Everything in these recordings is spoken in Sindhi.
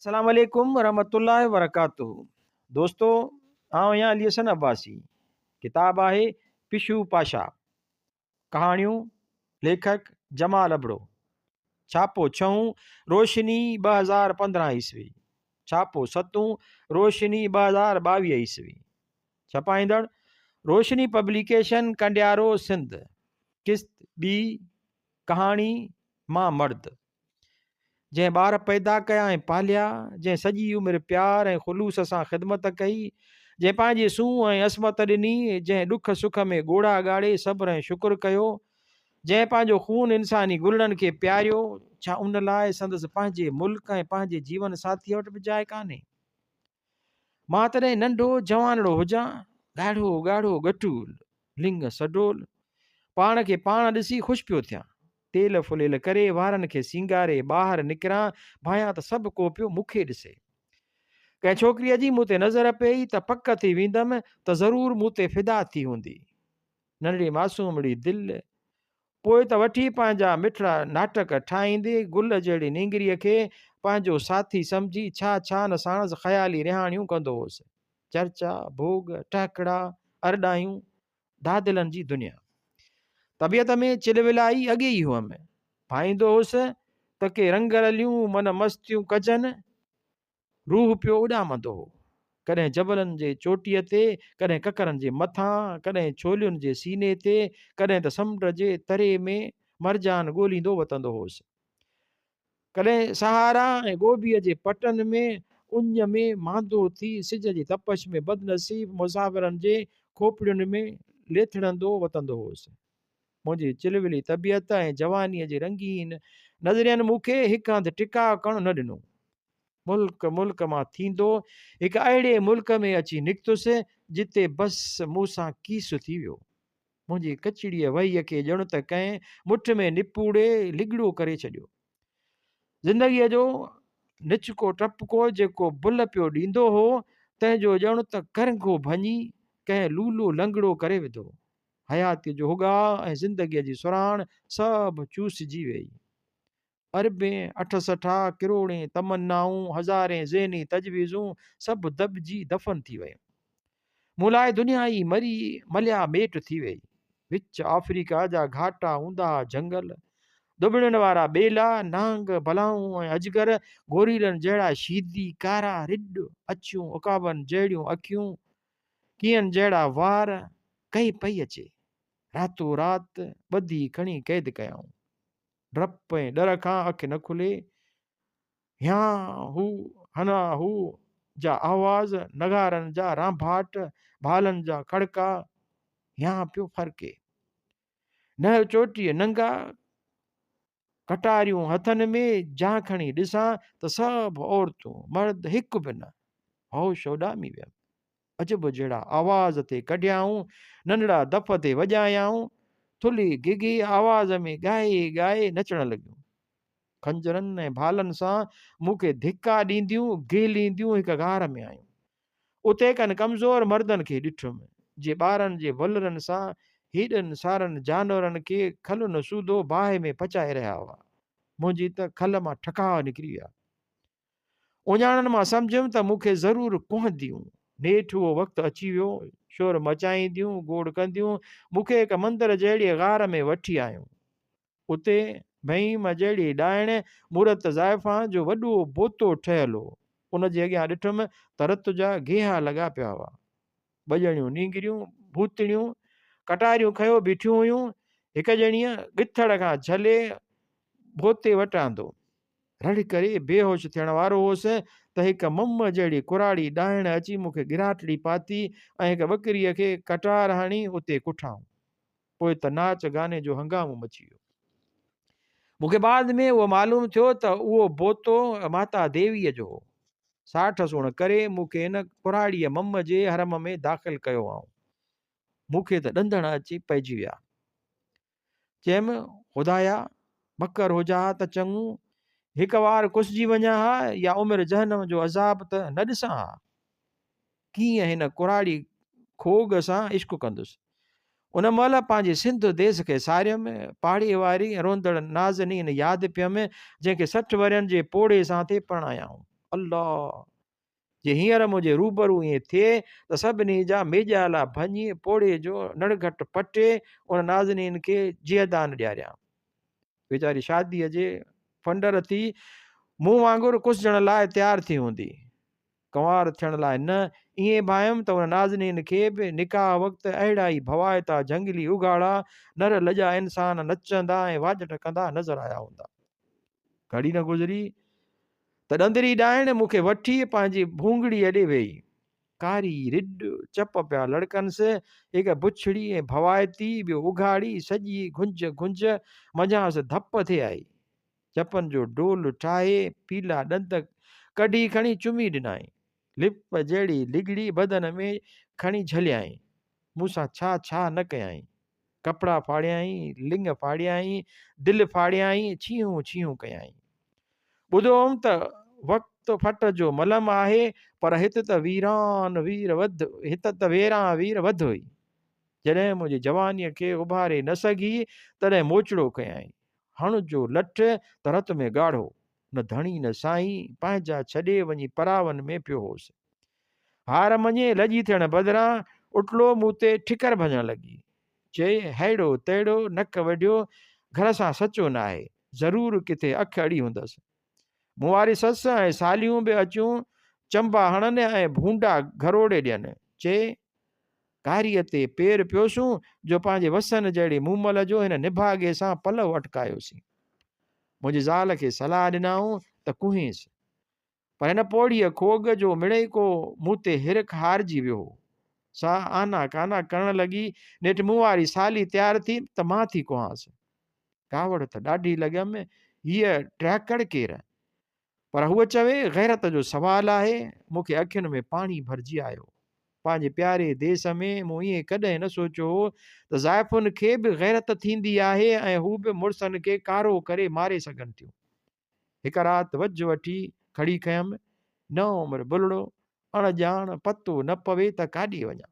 السلام عليڪم ورحمة الله وبرڪاته دوستو آئون آهيان علي حسن عباسي ڪتاب آهي پشو پاشا ڪهاڻيون ليکڪ جمال ابڙو ڇاپو ڇهون روشني 2015 عيسوي ڇاپو ستون روشني 2022 عيسوي ڇپائيندڙ روشني پبليڪيشن ڪنڊيارو سنڌ قسط ٻي ڪهاڻي مان مرد جنهن ٻار پيدا ڪيا ۽ پاليا، جنهن سڄي عمر پيار ۽ خلوص سان خدمت ڪئي، جنهن پنهنجي سونهن ۽ عصمت ڏني، جنهن ڏک سک ۾ ڳوڙها ڳاڙي صبر ۽ شڪر ڪيو، جنهن پنهنجو خون انساني گلڙن کي پياريو، ڇا ان لاء سندس پنهنجي ملڪ ۽ پنهنجي جيون ساٿيء وٽ به جاء ڪانهي؟ مان تڏهن ننڍو جوانڙو هجان، ڳاڙهو ڳاڙهو ڳٽول، لڱ سڊول، پاڻ کي پاڻ ڏسي خوش پيو ٿيان. تيل ڦليل ڪري وارن کي سينگاري ٻاهر نڪران، ڀانيان ته سڀ ڪو پيو مون کي ڏسي. ڪنهن ڇوڪريء جي مون تي نظر پيئي ته پڪ ٿي ويندم ته ضرور مون تي فدا ٿي هوندي. ننڍڙي معصومڙي دل، پوء ته وٺي پنهنجا مٺڙا ناٽڪ ٺاهيندي گل جهڙي نينگريء کي پنهنجو ساٿي سمجهي ڇا ڇا نه ساڻس خيالي رهاڻيون ڪندو هوس. چرچا، ڀوڳ، ٽهڪڙا، ارڏايون، دادلن جي دنيا. طبيعت ۾ چلولائي اڳي ئي هئم. ڀائيندو هوس ته ڪي رنگ رليون من مستيون ڪجن. روح پيو اڏامندو هو. ڪڏهن جبلن جي چوٽيء تي، ڪڏهن ڪڪرن جي مٿان، ڪڏهن ڇولين جي سيني تي، ڪڏهن ته سمنڊ جي تري ۾ مرجان ڳوليندو وتندو هوس. ڪڏهن سهارا ۽ گوبيء جي پٽن ۾ اڃ ۾ ماندو ٿي سج جي تپش ۾ بدنصيب مسافرن جي کوپڙين ۾ ليٿڙندو وتندو هوس. منهنجي چلولي طبيعت ۽ جوانيء جي رنگين نظرين مون کي هڪ هنڌ ٽڪاء ڪرڻ نه ڏنو. ملڪ ملڪ مان ٿيندو هڪ اهڙي ملڪ ۾ اچي نڪتس، جتي بس مون سان ڪيس ٿي ويو. منهنجي ڪچڙيء وهيء کي ڄڻ ته ڪنهن مٺ ۾ نپوڙي لڳڙو ڪري ڇڏيو. زندگيء جو نچڪو ٽپڪو جيڪو بل پيو ڏيندو هو، تنهن جو ڄڻ ته ڪرنگهو ڀڃي ڪنهن لولو لنگڙو ڪري وڌو. حياتيء جو هڳاء ۽ زندگيء جي سرهاڻ سڀ چوسجي ويئي. اربين، اٺسٺا، ڪروڙين تمنائون، هزارين ذهني تجويزون سڀ دٻجي دفن ٿي ويون. مون لاء دنيا ئي مري مليا ميٽ ٿي ويئي. وچ آفريڪا جا گهاٽا اونداها جهنگل، ڌوٻڻين وارا ٻيلا، نانگ، بلائون ۽ اجگر، گوريلن جهڙا شيدي، ڪارا رڏ، اڇيون عقابن جهڙيون اکيون، ڪيئن جهڙا وار، ڪهي پئي اچي. راتو رات ٻڌي کڻي قيد ڪيائون. ڊپ ۽ ڏر کان اک نه کلي. هيان هو هنا هو جا آواز، نغارن جا رانڀاٽ، ڀالن جا کڙڪا هيان پيو ڦرڪي. نهر چوٽيء ننگا، ڪٽاريون هٿن ۾، جان کڻي ڏسان ته سڀ عورتون، مرد هڪ به نه. هوش اڏامي ويم. عجب جهڙا آواز تي ڪڍيائون، ننڍڙا دف تي وڄايائون، ٿلهي گهگهي آواز ۾ ڳائي ڳائي نچڻ لڳيون. خنجرن ۽ ڀالن سان مون کي ڌڪا ڏينديون، گهلينديون هڪ غار ۾ آيون. اتي ڪن ڪمزور مردن کي ڏٺم، جي ٻارن جي ولرن سان هيڏن سارن جانورن کي کلن سوڌو باهه ۾ پچائي رهيا هئا. منهنجي ته کل مان ٺڪاء نڪري ويا. اڃاڻن مان سمجهيم ته مون کي ضرور ڪهنديون. نيٺ اهو وقت اچي ويو. شور مچائينديون، گوڙ ڪنديون، مون کي هڪ مندر جهڙي غار ۾ وٺي آيون. اتي ڀيم جهڙي ڏائڻ مورت زائفان جو وڏو بوتو ٺهيل هو. ان جي اڳيان ڏٺم ته رت جا گيها لڳا پيا هئا. ٻه ڄڻيون نينگريون ڀوتڻيون ڪٽاريون کنيو بيٺيون هيون. هڪ ڄڻيء ڳٿڙ کان جهلي بوتي وٽ آندو. رڙ ڪري بيهوش ٿيڻ وارو هوس ته هڪ مم جهڙي ڪراڙي ڏائڻ اچي مون کي ڳراٽڙي پاتي ۽ هڪ ٻڪريء کي ڪٽار هڻي اتي ڪٺائون. پوء ته ناچ گاني جو هنگامو مچي ويو. مون کي بعد ۾ اهو معلوم ٿيو ته اهو بوتو ماتا ديويء جو هو. ساٺ سوڻ ڪري مون کي هن ڪراڙيء مم جي حرم ۾ داخل ڪيو هئائون. مون کي ته ڏندڻ اچي پئجي ويا. چيم، خدايا! ٻڪر هجان ها ته چڱو، هڪ وار ڪسجي وڃان ها يا عمر جهنم جو عذاب ته نه ڏسان ها. ڪيئن هن ڪراڙي کوڳ سان عشق ڪندس. ان مهل پنهنجي سنڌ ديس کي ساريم، پاڙي واري روئندڙ نازنين ياد پيم، جنهن کي 60 ورهين جي پوڙهي سان ٿي پرڻايائون. الله! جي هينئر منهنجي روبرو ائين ٿئي ته سڀني جا ميڄالا ڀڃي، پوڙهي جو نڙگهٽ پٽي، ان نازنين کي جيئدان ڏياريان. ويچاري شاديء جي ڦنڊر ٿي مون وانگر ڪسجڻ لاء تيار ٿي هوندي. ڪنوار ٿيڻ لاء نه، ائين ڀانئيم ته ان نازنين کي به نڪاح وقت اهڙا ئي ڀوائتا جهنگلي اگهاڙا نر لڄا انسان نچندا ۽ واڄٽ ڪندا نظر آيا هوندا. گهڙي نه گذري ته ڏندري ڏائڻ مون کي وٺي پنهنجي ڀونگڙيء ڏي ويئي. ڪاري رڍ، چپ پيا لڙڪنس، هڪ بڇڙي ۽ ڀوائتي، ٻيو اگهاڙي، سڄي گهنج گهنج منجهانئس ڌپ ٿي آئي. چپن جو ڊول ٺاهي، پيلا ڏند ڪڍي کڻي چمي ڏنائين. لپ جهڙي لڳڙي بدن ۾ کڻي جهليائين. مون سان ڇا ڇا نه ڪيائين. ڪپڙا ڦاڙيائين، لڱ ڦاڙيائين، دل ڦاڙيائين، ڇيهون ڇيهون ڪيائين. ٻڌو هوم ته وقت ڦٽ جو ملم آهي، پر هت ته ويران وير وڌ، هت ته ويران وير وڌ هئي. جڏهن منهنجي جوانيء کي اڀاري نه سگهي، تڏهن موچڙو ڪيائين. هڻ جو لٺ ته رت ۾ ڳاڙهو، نه ڌڻي نه سائين، پنهنجا ڇڏي وڃي پراون ۾ پيو هوس. هار مڃي لڄي ٿيڻ بدران اٽلو مون تي ٺڪر ڀڃڻ لڳي. چئي، ههڙو تهڙو نڪ وڍيو، گهر سان سچو ناهي، ضرور ڪٿي اک اڙي هوندس. مون واري سس ۽ ساليون به اچيون چنبا هڻن ۽ ڀونڊا گهروڙي ڏين. چئي، ڪاريء تي پير پيوسون جو پنهنجي وسن جهڙي مومل جو هن نڀاڳي سان پلئه اٽڪايوسين. منهنجي زال کي صلاح ڏنائون ته ڪوهينس. پر هن پوڙهيء کوڳ جو مڙئي ڪو مون تي هرک هارجي ويو هو. سا آنا ڪانا ڪرڻ لڳي. نيٺ مون واري سالي تيار ٿي ته مان ٿي ڪوهانس. ڪاوڙ ته ڏاڍي لڳم، هيء ٽهڪڙ ڪير؟ پر هوء چوي، غيرت جو سوال آهي. مون کي اکين ۾ پاڻي ڀرجي آيو. پنهنجي پياري ديس ۾ مون ائين ڪڏهن نه سوچيو هو ته زائفن کي به غيرت ٿيندي آهي ۽ هو به مڙسن کي ڪارو ڪري ماري سگهن ٿيون. هڪ رات وجهه وٺي کڙي کنيم، نئون عمر بلڙو، اڻ ڄاڻ، پتو نه پوي ته ڪاڏي وڃان.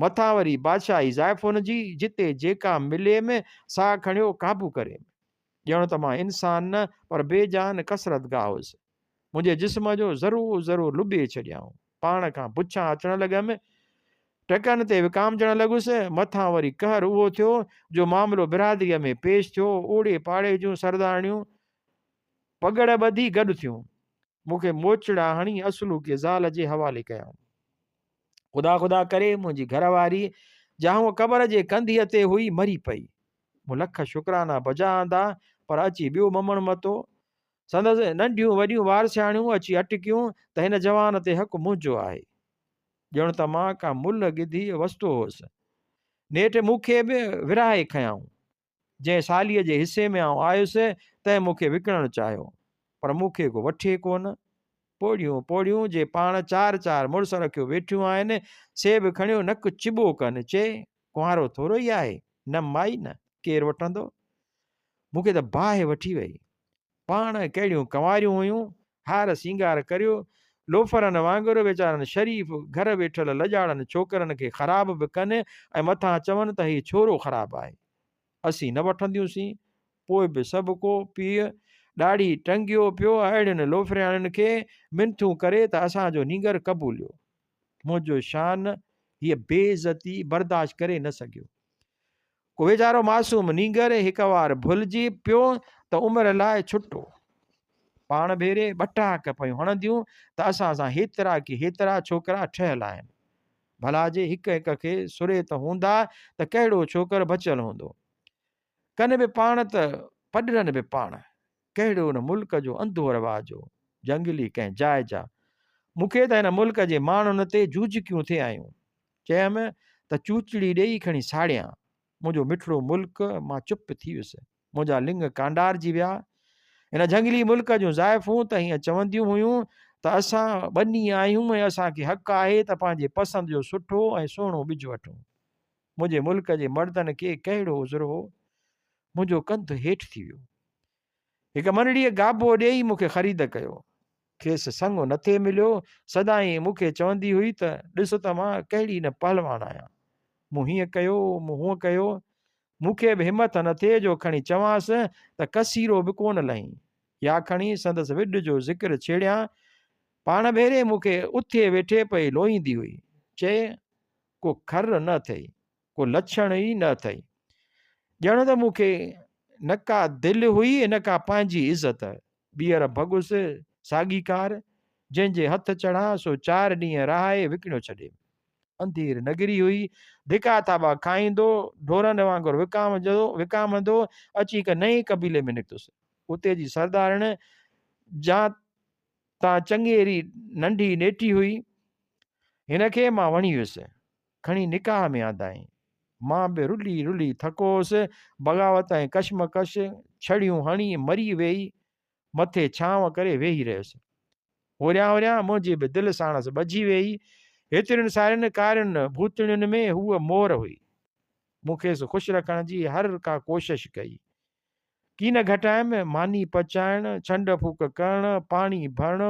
مٿان وري بادشاهي زائفن جي، جتي جيڪا مليم، سا کڻيو قابو ڪريم. ڄڻ ته مان انسان نه پر بي جان ڪسرت گاهه هيس. منهنجي جسم جو ذرو ذرو لٻي ڇڏيائون. پاڻ کان پڇان اچڻ لڳم. ٽڪن تي وڪامجڻ لڳس. مٿان وري قهر اهو ٿيو جو معاملو برادريء ۾ پيش ٿيو. اوڙي پاڙي جون سردارڻيون پڳڙ ٻڌي گڏ ٿيون. مون کي موچڙا هڻي اصلوڪي زال جي حوالي ڪيائون. خدا خدا ڪري منهنجي گهر واري، جا هونء قبر جي ڪنڌيء تي هئي، مري پئي. مون لک شڪرانا بجا آندا، پر اچي ٻيو ممڻ متو. سندس ننڍيون وڏيون وارثياڻيون اچي اٽڪيون ته هن جوان تي حق منهنجو آهي. ڄڻ ته مان ڪا ملهه ڳڌي وستو هوس. نيٺ مون کي به ورهائي کنيائون. جنهن ساليء جي حصي ۾ آئون آيس، تنهن مون کي وڪڻڻ چاهيو، پر مون کي ڪو وٺي ڪونه. پوڙهيون پوڙهيون، جي پاڻ چار چار مڙس رکيو ويٺيون آهن، سي به کڻيو نڪ چٻو ڪن، چي، ڪنوارو ٿورو ئي آهي، نه مائي نه، ڪير وٺندو؟ مون کي ته باهه وٺي وئي. پاڻ ڪهڙيون ڪنواريون هيون، هار سينگار ڪريو، لوفرن وانگر ويچارن شريف گهر ويٺل لڄاڙن ڇوڪرن کي خراب به ڪن ۽ مٿان چون ته هي ڇورو خراب آهي. اسين نه وٺنديونسين. پوء به سڀ ڪو پيء ڏاڙهي ٽنگيو پيو اهڙين لوفرياڻين کي منٿون ڪري ته اسان جو نينگر قبوليو. منهنجو شان هيء بي عزتي برداشت ڪري نه سگهيو. ڪو ويچارو معصوم نينگر هڪ وار ڀلجي پيو ته عمر لاء ڇٽو. پاڻ ڀيري ٻٽاڪ پيون هڻنديون ته اسان سان هيترا ڪي هيترا ڇوڪرا ٺهيل آهن. ڀلا جي هڪ هڪ کي سري ته هوندا ته ڪهڙو ڇوڪر بچيل هوندو. ڪن به پاڻ ته پڏرن به پاڻ. ڪهڙو نه ملڪ جو انڌو رواج هو. جهنگلي ڪنهن جاء جا. مون کي ته هن ملڪ جي ماڻهن تي جهجهڪيون ٿي آيون. چيم ته چوچڙي ڏيئي کڻي ساڙيان. منهنجو مٺڙو ملڪ، مان چپ ٿي ويس. منهنجا لڱ ڪانڊارجي ويا. هن جهنگلي ملڪ جون زائفون ته هيئن چونديون هيون ته اسان ٻني آهيون ۽ اسان کي حق آهي ته پنهنجي پسند جو سٺو ۽ سهڻو ٻج وٺون. منهنجي ملڪ جي مردن کي ڪهڙو عذر هو؟ منهنجو ڪنڌ هيٺ ٿي ويو. هڪ منڙيء گابو ڏيئي مون کي خريد ڪيو. کيس سڱ نه ٿي مليو. سدائين مون کي چوندي هئي ته ڏس ته مان ڪهڙي نه پهلواڻ آهيان. مون هيئن ڪيو، مون هونئن ڪيو. مون کي به همٿ نه ٿئي جو کڻي چوانس ته ڪسيرو به ڪونه لهين يا کڻي سندس وڏ جو ذڪر ڇيڙيان. پاڻ ڀيري مون کي اٿي ويٺي پئي لوئيندي هئي. چئي، ڪو کر نه اٿئي، ڪو لڇڻ ئي نه اٿئي. ڄڻ ته مون کي نه ڪا دل هئي نه ڪا پنهنجي عزت. ٻيهر ڀڳس ساڳي ڪار، جنهن جي هٿ چڙهان سو چار ڏينهن رهائي وڪڻيو ڇڏي. انڌير نگري هئي. ڌڪا ٿاٻا کائيندو، ڍورن وانگر وڪامندو اچي هڪ نئين قبيلي ۾ نڪتس. اتي جي سردارڻ جا تان چڱيري ننڍي نيٽي هئي. هن کي مان وڻي ويس. کڻي نڪاح ۾ آندائين. مان به رلي رلي ٿڪو هوس. بغاوت ۽ ڪشمڪش ڇڙيون هڻي مري ويئي. مٿي ڇانو ڪري ويهي رهيس. هوريان هوريان منهنجي به دل ساڻس ٻجهي ويئي. هيترين سارين ڪارين ڀوتڻين ۾ هوء مور هئي. مون کيس خوش رکڻ جي هر ڪا ڪوشش ڪئي. ڪي نه گهٽايم، ماني پچائڻ، ڇنڊ ڦوڪ ڪرڻ، پاڻي ڀرڻ،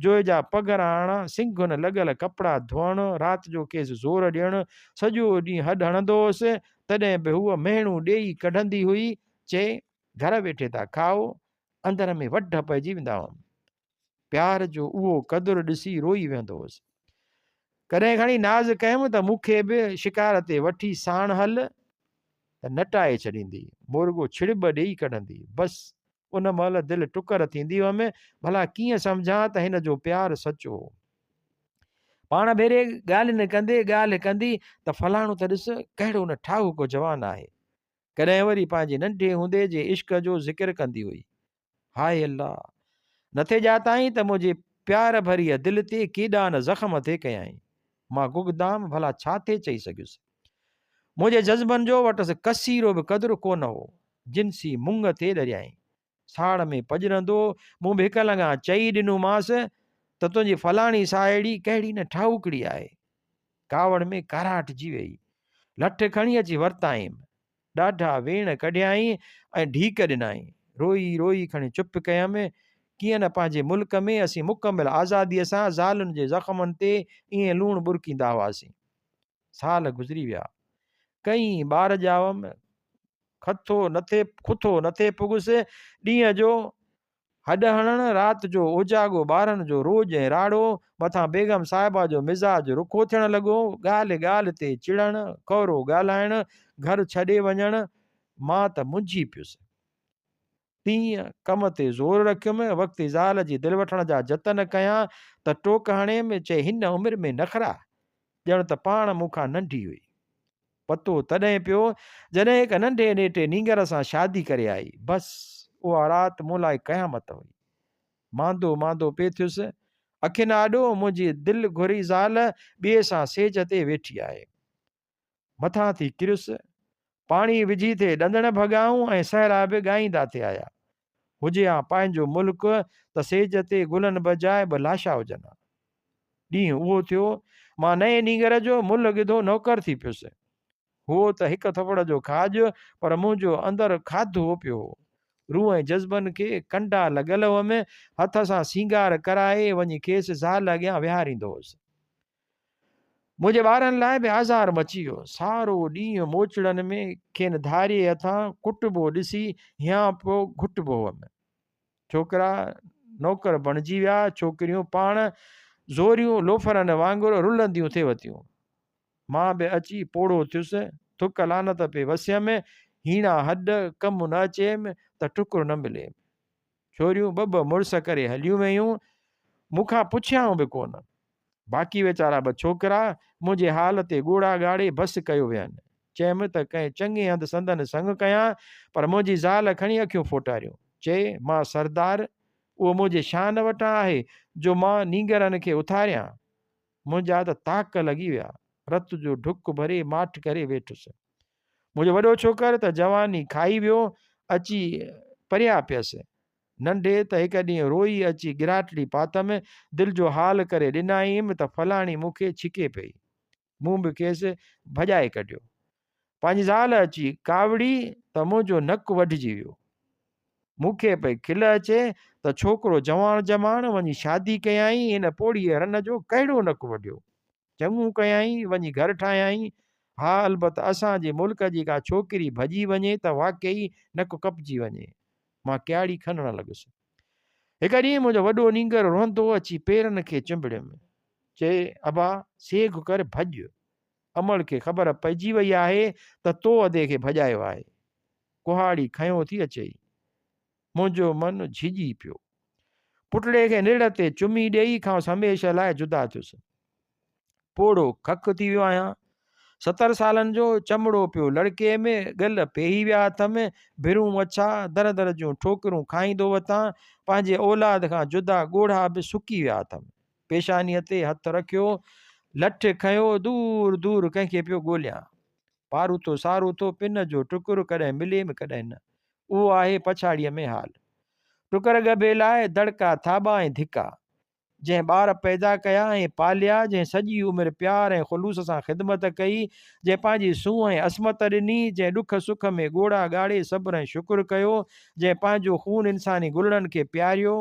جوئي جا پگهر آڻڻ، سنگهن لڳل ڪپڙا ڌوئڻ، رات جو کيس زور ڏيڻ، سڄو ڏينهن هڏ هڻندو هوس، تڏهن به هوء مهڻون ڏيئي ڪڍندي هئي، چي، گهر ويٺي ٿا کائو، اندر ۾ وڍ پئجي ويندا هئم. پيار جو اهو قدر ڏسي روئي ويهندو هوس. ڪڏهن کڻي ناز ڪيم ته مون کي به شڪار تي وٺي ساڻ هل، ته نٽائي ڇڏيندي، مورڳو ڇڙٻ ڏيئي ڪڍندي. بس، ان مهل دل ٽڪر ٿيندي هئم، ڀلا ڪيئن سمجهان ته هن جو پيار سچو هو. پاڻ ڀيري ڳالهين ڪندي ڳالهه ڪندي ته فلاڻو ته ڏس ڪهڙو نه ٺاهوڪو جوان آهي. ڪڏهن وري پنهنجي ننڍي هوندي جي عشق جو ذڪر ڪندي هئي. هاء الله! نٿي ڄاتائين ته منهنجي پيار ڀريء دل تي ڪيڏا نه زخم ٿي ڪيائين. مان گگدام ڀلا ڇا ٿي چئي سگهيس. منهنجي جذبن جو وٽس ڪسيرو به قدر ڪونه هو. جنسي مڱ ٿي ڏريائين. ساڙ ۾ پڄرندو مون به هڪ لڱان چئي ڏنومانس ته تنهنجي فلاڻي ساهيڙي ڪهڙي نه ٺاهوڪڙي آهي. ڪاوڙ ۾ ڪاراٽجي ويئي. لٺ کڻي اچي ورتائيم. ڏاڍا ويڻ ڪڍيائين ۽ ڍيڪ ڏنائين. روئي روئي کڻي چپ ڪيم. ڪيئن نه پنهنجي ملڪ ۾ اسين مڪمل آزاديء سان زالن جي زخمن تي ائين لوڻ ٻرڪيندا هئاسين. سال گذري ويا. ڪئين ٻار ڄاوم. کٿو نٿي کٿو نٿي پڳس. ڏينهن جو هڏ هڻڻ، رات جو اوجاڳو، ٻارن جو روڄ ۽ راڙو، مٿان بيگم صاحبه جو مزاج رکو ٿيڻ لڳو، ڳالهه ڳالهه تي چڙڻ، ڪورو ڳالهائڻ، گهر ڇڏي وڃڻ، مان ته منجهي پيس. تيئن ڪم تي زور رکيم، وقتي زال جي دل وٺڻ جا جتن ڪيان ته ٽوڪ هڻيم، چئي هن عمر ۾ نخرا؟ ڄڻ ته پاڻ مون کان ننڍي هئي. پتو تڏهن پيو جڏهن هڪ ننڍي نيٽي نينگر سان شادي ڪري آئي. بس اها رات مون لاء قيامت هئي. ماندو ماندو پئي ٿيس. اکين آڏو منهنجي دل گهري زال ٻئي سان سيج تي ويٺي آهي. مٿان ٿي ڪريس. پاڻي وجهي ٿي ڏندڻ ڀڳائون ۽ سهرا به ڳائيندا ٿي آيا. هجي ها پنهنجو ملڪ ته سيج تي گلن بجاء به لاشا هجن ها. ڏينهن اهو ٿيو، مان نئين نينگر جو ملهه ڳڌو نوڪر ٿي پيس. هئو ته هڪ ٿڦڙ جو کاڄ، پر منهنجو اندر کاڌو پيو هو. روح ۽ جذبن کي ڪنڊا لڳل هئم. هٿ سان سينگار ڪرائي وڃي کيس زال اڳيان ويهاريندو هوس. منهنجي ٻارن لاء به آزار مچي ويو. سارو ڏينهن موچڙن ۾ کين ڌاريي هٿان ڪٽبو ڏسي هيانء پيو گهٽبو هئم. ڇوڪرا نوڪر بڻجي ويا، ڇوڪريون پاڻ زوريون لوفرن وانگر رلنديون ٿي وتيون. مان به اچي پوڙهو ٿيس، ٿڪ لعنت پئي وسيم، هيڻا هڏ، ڪم نه اچيم ته ٽڪر نه مليم. ڇوريون ٻه ٻه مڙس ڪري هليون ويون، مون کان پڇيائون به ڪونه. باقي ويچارا ٻه ڇوڪرا منهنجي حال تي ڳوڙها ڳاڙي بس ڪيو ويهن. چيم ته ڪنهن چڱي هنڌ سندن سڱ ڪيان، پر منهنجي زال کڻي اکيون ڦوٽاريون. چي، مان سردار، اهو منهنجي شان وٽان آهي جو مان نينگرن کي اٿاريان. منهنجا ته طاق لڳي ويا. رت جو ڍڪ ڀري ماٺ ڪري ويٺس. منهنجو وڏو ڇوڪر ته جواني کائي ويو، اچي پريا پيس. ننڍي ته هڪ ڏينهن روئي اچي ڳراٽڙي پاتم، دل جو حال ڪري ڏنائيم ته فلاڻي مون کي ڇڪي پئي. مون به کيس ڀڄائي ڪڍيو. پنهنجي زال اچي ڪاوڙي ته منهنجو نڪ وڍجي ويو. مون کي پئي کل اچي ته ڇوڪرو جواڻ جماڻ وڃي شادي ڪيائين، هن پوڙهيء رن جو ڪهڙو نڪ وڍيو. چڱو ڪيائين، وڃي گهر ٺاهيائين. ها البت اسان جي ملڪ جي ڪا ڇوڪري ڀڄي وڃي ته واقعي نڪ ڪپجي وڃي. مان ڪياڙي کنڻ لڳس. هڪ ڏينهن منهنجو وڏو نينگر روئندو اچي پيرن کي چنبڙيم. چي، ابا، سيگهه ڪر ڀڄ. امڙ کي خبر پئجي وئي آهي ته تو ادي کي ڀڄايو آهي. ڪهاڙي کنيو ٿي اچئي. منهنجو من جهڄي پيو. پٽڙي کي نرڙ تي چمي ڏيئي کانئس هميشه لاء جدا ٿيس. پوڙهو کک ٿي ويو آهيان. 70 سالن جو چمڙو پيو لڙڪي ۾، ڳل پيهي ويا اٿم، ڀرون اڇا، در در جون ٺوڪرون کائيندو وتان، پنهنجي اولاد کان جدا ڳوڙها به سڪي ويا اٿم. پيشانيء تي هٿ رکيو، لٺ کنيو، دور دور ڪنهن کي پيو ڳوليان. پاروٿو ساروٿو پن جو ٽڪر ڪڏهن مليم ڪڏهن نه. اهو آهي پڇاڙيء ۾ حال. ٽڪر ڳڀي لاء دڙڪا، ٿاٻا ۽ ڌڪا. جنهن ٻار پيدا ڪيا ۽ پاليا، جنهن سڄي عمر پيار ۽ خلوص سان خدمت ڪئي، جنهن پنهنجي سونهن ۽ عصمت ڏني، جنهن ڏک سک ۾ ڳوڙها ڳاڙي صبر ۽ شڪر ڪيو، جنهن پنهنجو خون انساني گلڙن کي پياريو،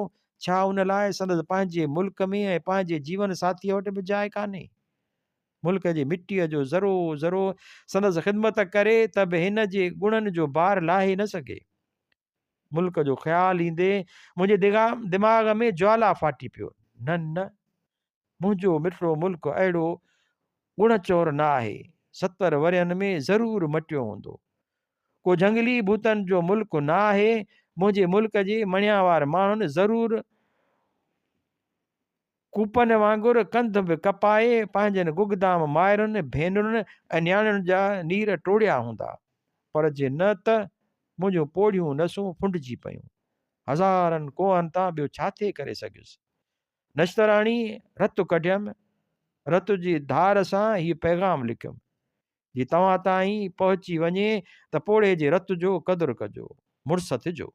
ڇا ان لاء سندس پنهنجي ملڪ ۾ ۽ پنهنجي جيون ساٿيء وٽ به جاء ڪانهي؟ ملڪ جي مٽيء جو ذرو ذرو سندس خدمت ڪري ته به هن جي گڻن جو بار لاهي نه سگهي. ملڪ جو خيال ايندي منهنجي دماغ ۾ جوالا ڦاٽي پيو. نه نه، منهنجو مٺڙو ملڪ اهڙو گڻ چور نه آهي. 70 ورهين ۾ ضرور مٽيو هوندو. ڪو جهنگلي ڀوتن جو ملڪ نه آهي. منهنجي ملڪ جي مڻياوار ماڻهن ضرور ڪوپن وانگر ڪنڌ به ڪپائي پنهنجن گگدام مائرن، ڀينرن ۽ نياڻين جا نير ٽوڙيا هوندا. پر جي نه ته منهنجون پوڙهيون نسون ڦنڊجي پيون. هزارن ڪوهن تان ٻيو ڇا ٿي ڪري سگهيس. نشتر هڻي رت ڪڍيم. رت جي ڌار سان هي پيغام لکيم. جي توهان تائين پهچي وڃي ته پوڙهي جي رت جو قدر ڪجو. مڙس ٿجو.